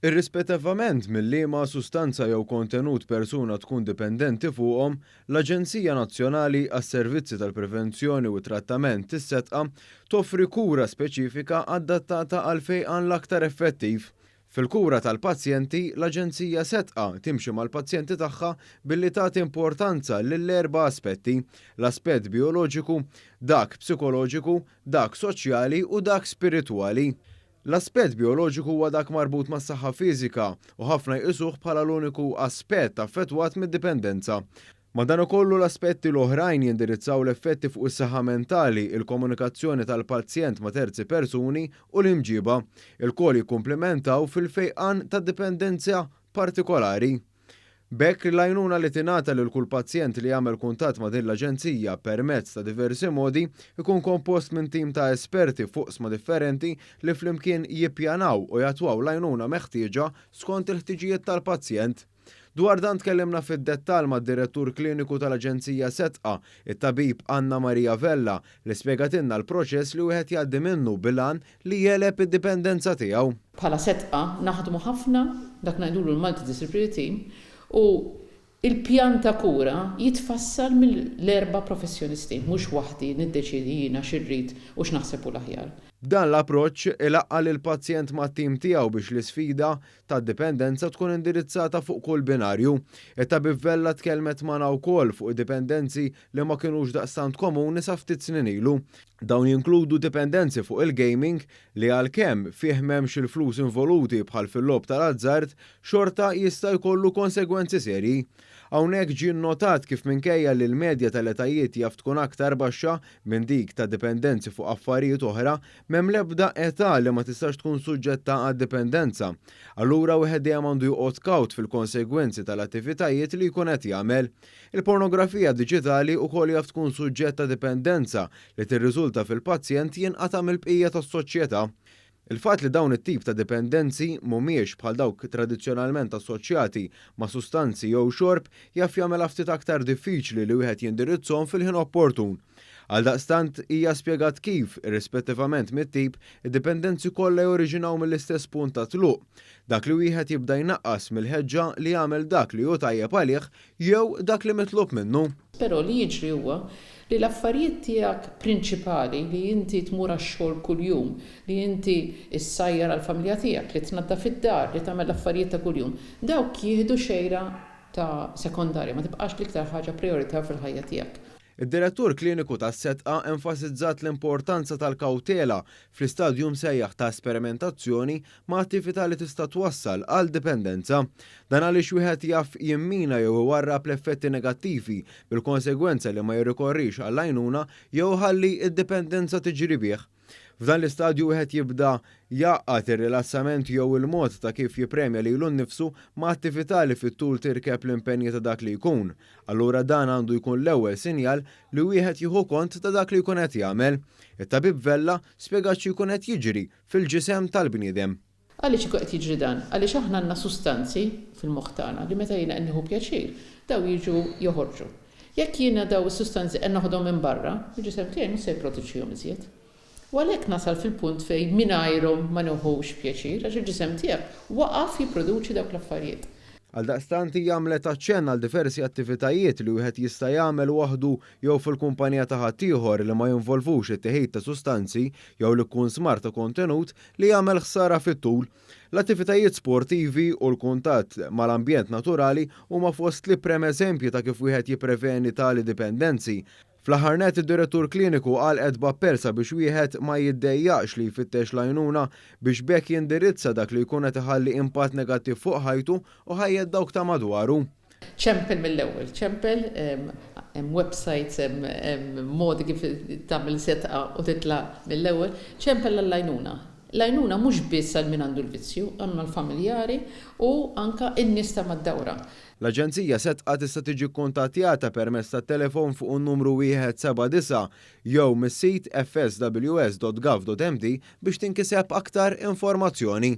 Irrispettivament minn liema sustanza jew kontenut persuna tkun dipendenti fuqhom, l-Aġenzija Nazzjonali għas-Servizzi tal-Prevenzjoni u t-Trattament, is-Sedqa, toffri kura speċifika adattata għall-fejqan l-aktar effettiv. Fil-kura tal-pazjenti, l-Aġenzija Sedqa timxi mal-pazjenti tagħha billi tagħti importanza lil erba' aspetti, l-aspett bijoloġiku, dak psikoloġiku, dak soċjali u dak spiritwali. L-aspett bijoloġiku huwa dak marbut mas-saħħa fiżika u ħafna jqisuh bħala l-uniku aspett affettwat mid-dipendenza. Madankollu l-aspetti l-oħrajn jindirizzaw l-effetti fuq is-saħħa mentali, il-komunikazzjoni tal-pazjent ma' terzi persuni u l-imġiba. Ilkoll jikkumplimentaw fil-fejqan ta' dipendenza partikolari. B'hekk, l-għajnuna li tingħata lil kull pazjent li jagħmel kuntatt ma' din l-aġenzija permezz ta' diversi modi jkun kompost minn tim ta' esperti f'oqsma differenti li flimkien jippjanaw u jattwaw l-għajnuna meħtieġa skont il-ħtiġijiet tal-pazjent. Dwar dan tkellimna fid-dettall mad-Direttur Kliniku tal-Aġenzija Sedqa, it-Tabib Anna Maria Vella, li spjegatilna l-proċess li wieħed jgħaddi minnu bil-għan li jegħleb id-dipendenza tiegħu. Bħala Sedqa naħdmu ħafna dak ngħidulu l-multidisciplinary team u l-pjan ta' kura jitfassal mill-erba' professjonisti, mhux waħdi niddeċiedi jiena x'irrid u x'naħseb hu l-aħjar. Dan l-approċċ ilaqqa' lill-pazjent mat-tim tiegħu biex l-isfida tad-dipendenza tkun indirizzata fuq kull binarju. It-Tabib Vella tkellmet magħna wkoll fuq id-dipendenzi li ma kinux daqstant komuni sa ftit snin ilu. Dawn jinkludu dipendenzi fuq il-gaming li għalkemm fih m'hemmx il-flus involuti bħal fil-logħob tal-azzard, xorta jista' jkollu konsegwenzi serji. Hawnhekk ġie nnotat kif minkejja li l-medja tal-etajiet jaf tkun aktar baxxa minn dik ta' dipendenzi fuq affarijiet oħra, m'hemm l-ebda età li ma tistax tkun suġġetta għad-dipendenza. Allura wieħed dejjem għandu joqgħod kawt fil-konsegwenzi tal-attivitajiet li jkun qed jagħmel. Il-pornografija diġitali wkoll jaf tkun suġġett ta' dipendenza li tirriżulta fil-pazjent jinqata' mill-bqija tas-soċjetà. Il-fatt li dawn it-tip ta' dipendenzi mhumiex bħal dawk tradizzjonalment assoċjati ma' sustanzi jew xorb jaf jagħmilha ftit aktar diffiċli li wieħed jindirizzhom fil-ħin opportun. Għaldaqstant, hija spjegat kif, irrispettivament mit-tip, id-dipendenzi kollha joriġinaw mill-istess punt ta' tluq, dak li wieħed jibda jnaqqas mill-ħeġġa li jagħmel dak li hu tajjeb għalih jew dak li mitlub minnu. Però li jiġri huwa li l-affarijiet tiegħek prinċipali, li inti tmur għax-xogħol kuljum, li inti ssajjar għall-familja tiegħek, li tnaddaf id-dar, li tagħmel l-affarijiet ta' kuljum, dawk jieħdu xejra ta' sekondarja, ma tibqax l-iktar ħaġa prijorità fil-ħajja tiegħek. Id-Direttur Kliniku tas-Sedqa enfasizzat l-importanza tal-kawtela fl-istadju msejjaħ ta' esperimentazzjoni ma' attività li tista' twassal għal dipendenza. Dan għaliex wieħed jaf jimmina jew iwarrab l-effetti negattivi bil-konsegwenza li ma jirrikorrix għall-għajnuna jew iħalli d-dipendenza tiġri bih. F'dan l-istadju wieħed jibda jgħaqqad ir-rilassament jew il-mod ta' kif jippremja lilu nnifsu ma' attività li fit-tul tirkeb l-impenji ta' dak li jkun. Allura dan għandu jkun l-ewwel sinjal li wieħed jieħu kont ta' dak li jkun qed jagħmel. It-Tabib Vella spjegat xi jkun qed jiġri fil-ġisem tal-bniedem. Għaliex ikun qed jiġri dan? Għaliex aħna għandna sustanzi fil-moħħ tagħna li meta jiena qed nieħu pjaċir, dawn jiġu joħorġu. Jekk jiena dawn is-sustanzi qed noħodhom minn barra, il-ġisem tiegħi mhux se jipproduċihom iżjed. U għalhekk nasal fil-punt fejn mingħajrhom ma nieħux pjaċir għax il-ġisem tiegħek waqaf jipproduċi dawk l-affarijiet. Għaldaqstant hija għamlet aċċenn għal diversi attivitajiet li wieħed jista' jagħmel waħdu jew fil-kumpanija ta' ħaddieħor li ma jinvolvux it-teħid ta' sustanzi jew l-ikkunsmar ta' kontenut li jagħmel ħsara fit-tul. L-attivitajiet sportivi u l-kuntatt mal-ambjent naturali huma fost l-iprem eżempji ta' kif wieħed jippreveni tali dipendenzi. Fl-aħħar nett id-Direttur Kliniku għalqet b'appell sabiex wieħed ma jiddejjaqx li jfittex l-għajnuna biex b'hekk jindirizza dak li jkun qed iħalli impatt negattiv fuq ħajtu u ħajjet dawk ta' madwaru. Ċempel mill-ewwel, ċempel, hemm websites, hemm modi kif tagħmel setqa u titla' mill-ewwel, ċempel għall-għajnuna. L-għajnuna mhux biss għal min għandu l-vizzju, imma l-familjari u anke n-nies ta' mad-dawra. L-Aġenzija Sedqa tista' tiġi kkuntattjata permezz tat-telefon fuq in-numru 179 jew mis-sit fsws.gov.md biex tinkiseb aktar informazzjoni.